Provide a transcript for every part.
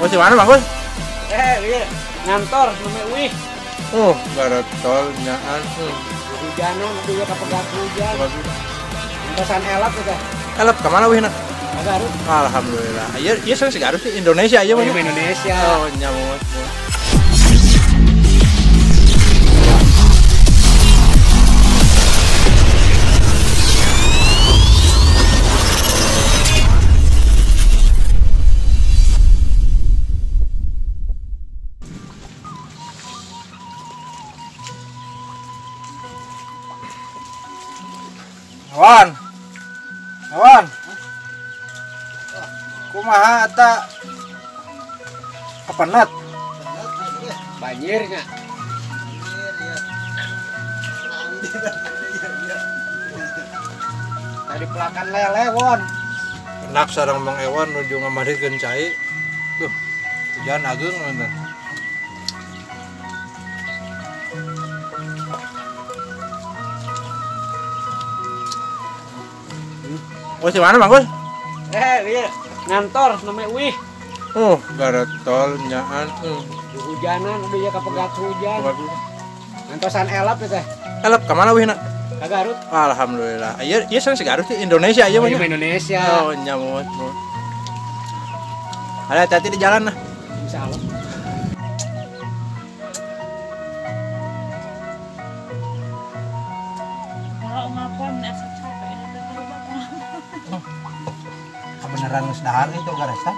Oh, di mana Bang Gus? Iya, ngantor namanya uih. Oh, garetol nyaan. Hujanan juga kapegat hujan. Entosan elap teh. Elap ka mana uihna? Ka Garut. Alhamdulillah. Ieu ieu sareng si Garut sih Indonesia ieu mah. Indonesia. Oh, nyamut. Wan, Wan, kumaha eta kepenat? Banjirnya. Tadi pelakan lele, Won. Penak sareng Mang Ewan nuju ngamarikeun cai. Duh, hujan ageung nonton. Oh, di mana Bang Gus? Iya, ngantor namanya uih. Oh, garetol nyaan. Hujanan udah ya kapegat hujan. Ngantosan elap teh. Elap ka mana uihna? Ka Garut. Alhamdulillah. Ieu ieu sareng si Garut sih Indonesia ieu mah. Indonesia. Oh, nyamut. Ada hati-hati di jalan lah. Insyaallah. Kebenaran geus dahar itu garesan.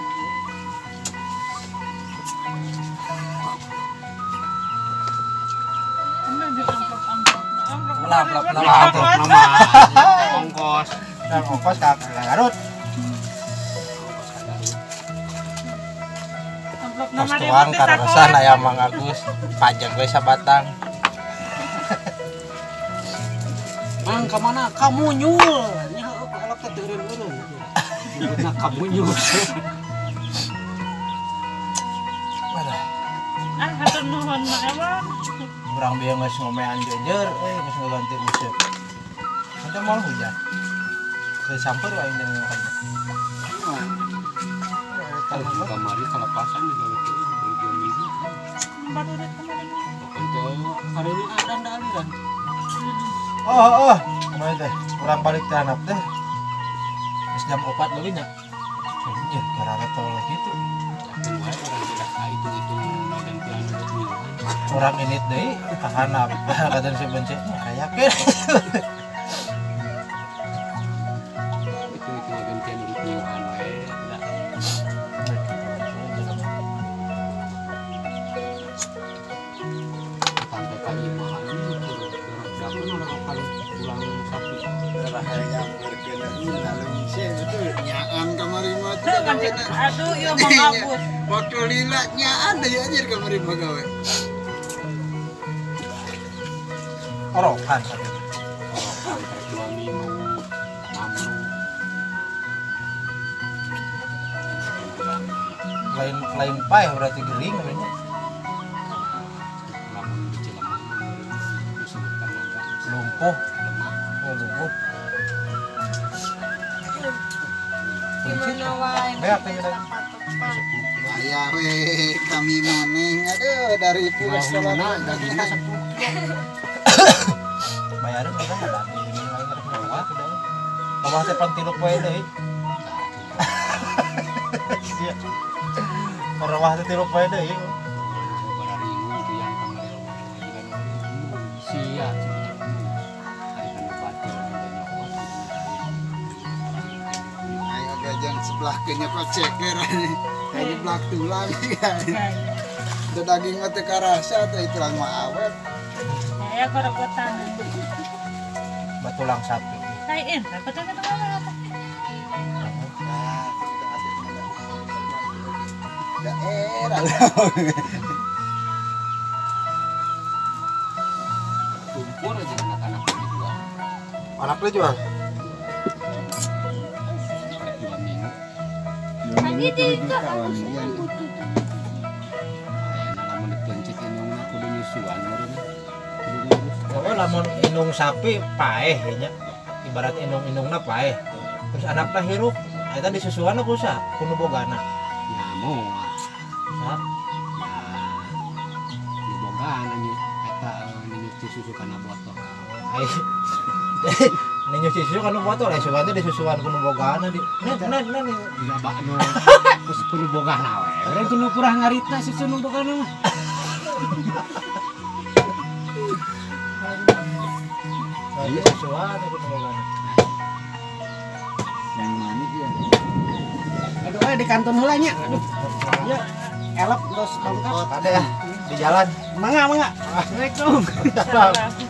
Amplop ongkos. Nah, ongkos ka Garut. Tos tuang karasan aya Mang Agus, pajak we sabatang. Mang ka mana? Ka Munyul. Nya elok teh teureun-eureun. Nah, kamu nyul. Ah, hatur nuhun Mang Ewan. Urang bieu geus ngomean jejer, geus ngaganti useup. Nanti mau hujan. Geus samper wae jeung makan. Kalau kamari kalepasan di gawe teh dua minggu. Baru rek kemarin. Hari ini ada ndak aliran. Oh, oh, kemarin teh urang balik teh anak teh. Jam 4 leuwih nya. Anjir, gara-gara tol gitu. Orang ini deui kahanap. Kata si bencetnya kayak yakin. Itu gantian urut mingguan wae. Sampai ka imah itu pulang sapi. Aduh, iya Mang Agus. Waktu lila nyaan deui anjir kamari mah gawe. Orokan sapi. Orokan rek 2 minggu. Mamru. Lain paeh berarti gering namanya. Lamun biji lemah disebut tenaga. Lumpuh. Lemah. Oh, lumpuh. Gimana wae? Beak teh kita. Aya we kami moneng aduh dari pulas Selatan dagingna 10 kilo. Bayaran urang ada di lain rek bawa. Bawah teh pan tiluk wae deui. Sia. Bawah teh tiluk wae deui. Sia. Gajan sebelah ke nyokot ceker kayak nyeblak tulang ya. Udah daging mah teu karasa teh tulang mah awet. Aya korokotan. Batulang sapi. Kain, betul betul apa? Daerah. Kumpul aja anak-anak dijual. Anaknya jual? Tadi tidak aku butuh. Lamun ditencit indungna kudu nyusuan meureun. Oh, lamun indung sapi paeh nya. Ibarat indung-indungna paeh. Terus anakna hirup, eta disusuan ku saha? Ku nu bogana. Ya moal. susu kana botol. Ai. Ini nyuci susu kan botol ya, susu di susuan kuno bogana di. Nen nen nen. Ba nu geus kuno bogana we. Urang kuno purah ngaritna susu nu bogana mah. Iya susuan kuno bogana. Yang manis ya. Aduh, di kanton heula nya. Aduh. Ya, elep dos lengkap. Ada ya di jalan. Mangga, mangga. Assalamualaikum. Salam.